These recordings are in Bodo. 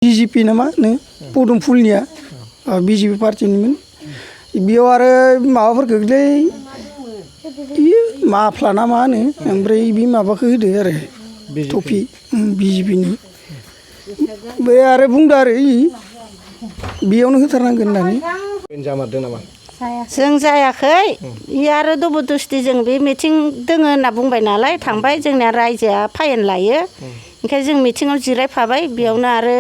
BJP नामा नो पदमफुलनिया BJP पार्टिनिमोन बेयाव आरो माबाफोरखौलै माफ्ला ना मा होनो ओमफ्राय बे माबाखौ होदो आरो टफि BJPनि बे आरो बुंदो आरो बेयावनो होथारनांगोन होननानै जामारदों नामा जों जायाखै आरो जबरदस्ति जों बे मिटिं दोङो होनना बुंबाय नालाय थांबाय जोंनिया रायजोआ फाइन लायो ओंखायनो जों मिटिङाव जिरायफाबाय बेयावनो आरो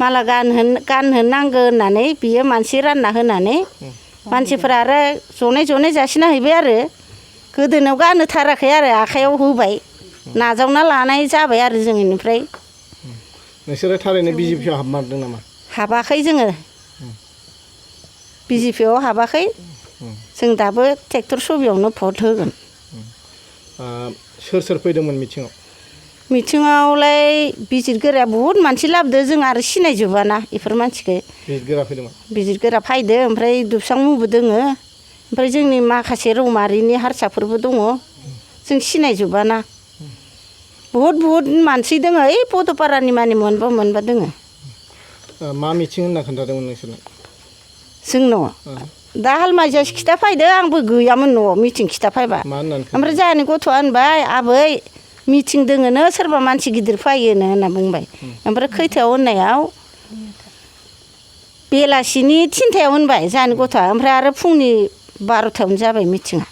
माला गानहोनो नांगौ होननानै बियो मानसि रानना होनानै मानसिफोरा आरो जनाय जनाय जासिना हैबाय आरो गोदोनायाव गानहोथाराखै आरो आखाइयाव होबाय नाजावना लानाय जाबाय आरो जों इनिफ्राय नोंसोरो थारैनो BJPआव हाबमारदों नामा हाबाखै जोङो BJPआव हाबाखै जों दाबो ट्रेक्टर सबियावनो भट होगोन सोर सोर फैदोंमोन मिटिङाव मिटिङावलाय बिजिरगोराया बहुद मानसि लाबोदो जों आरो सिनायजोबाना इफोर मानसिखौ बिजिरगोरा फैदोंमोन बिजिरगोरा फैदो ओमफ्राय दुबसां मुबो दोङो ओमफ्राय जोंनि माखासे रौमारिनि हारसाफोरबो दङ जों सिनायजोबाना बहुद मानसि दोङो ओइ पदपारानि मानि मोनबा दोङो मा मिटिं होनना खोन्थादोंमोन नोंसोरनो जोंनाव दा हालमाजियासो खिथाफैदो आंबो गैयामोन न'आव मिटिं खिथाफैबा ओमफ्राय जोंहानि गथ'आ होनबाय आबै मिटिं दोङोनो सोरबा मानसि गिदिर फैयोनो होनना बुंबाय ओमफ्राय खैथायाव होननायाव बेलासिनि 3थायाव होनबाय जोंहानि गथ'आ ओमफ्राय आरो फुंनि 12थायावनो जाबाय मिटिङा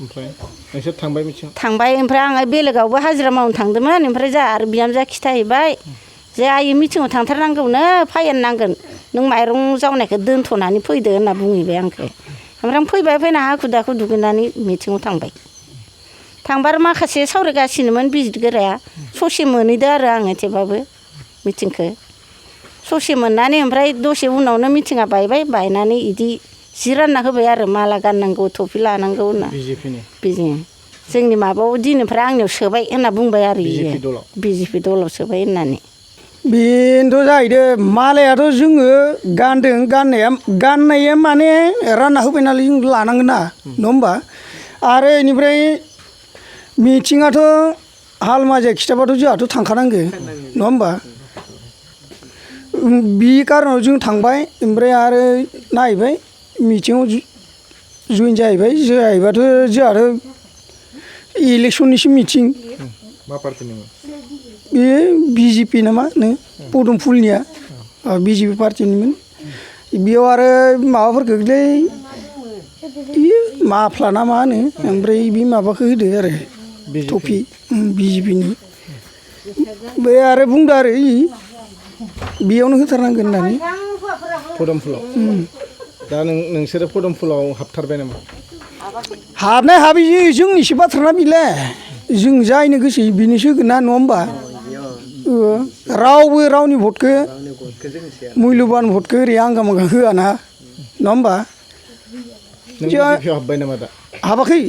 ओमफ्राय नोंसोर थांबाय मिटिङाव थांबाय ओमफ्राय आङो बेलेगावबो हाजिरा मावनो थांदोंमोन ओमफ्राय जोंहा आरो बिहामजोआ खिथाहैबाय जे आइ मिटिङाव थांथारनांगौनो फाइन नांगोन नों माइरं जावनायखौ दोनथ'नानै फैदो होनना बुंहैबाय आंखौ ओमफ्राय आं फैबाय फैना हाखु दाखु दुगैनानै मिटिङाव थांबा आरो माखासे सावरायगासिनोमोन बिजिरगोराया ससे मोनहैदो आरो आङो थेवबाबो मिटिंखौ ससे मोननानै ओमफ्राय दसे उनावनो मिटिङा बायनानै इदि जि रानना होबाय आरो माला गाननांगौ टफि लानांगौ होनना बिदिनो जोंनि माबायाव दिननिफ्राय आंनियाव सोबाय होनना बुंबाय आरो BJP दलाव सोबाय होननानै बेनोथ' जाहैदों मालायाथ' जोङो गानदों गाननाया माने रानना होबाय नालाय जों लानांगोन ना नङा होमबा आरो इनिफ्राय मिटिङाथ' हालमाजिया खिथाबाथ' जोंहाथ' थांखानांगो नङा होमबा बे कारनाव जों थांबाय ओमफ्राय आरो नायबाय मिटिङाव जइन जाहैबाथ' जोंहाथ' इलेक्सननिसो मिटिं मा पार्टिनिमोन बे BJP नामा नो पदमफुलनिया BJP पार्टिनिमोन बेयाव आरो माबाफोरखौलै माफ्ला ना मा होनो ओमफ्राय बे माबाखौ होदो आरो टफि BJPनि बे आरो बुंदो आरो बेयावनो होथारनांगोन होननानै पदमफुलाव दा नोंसोरो पदमफुलाव हाबथारबाय नामा हाबनाय हाबि जोंनिसो बाथ्राना बिलाय जों जायनो गोसो बिनिसो होगोन ना नङा होमबा रावबो रावनि भटखौ मुल्यबान भटखौ ओरै आंगा मांगा होआ ना नङा होमबा नों BJPआव हाबबाय नामा दा हाबाखै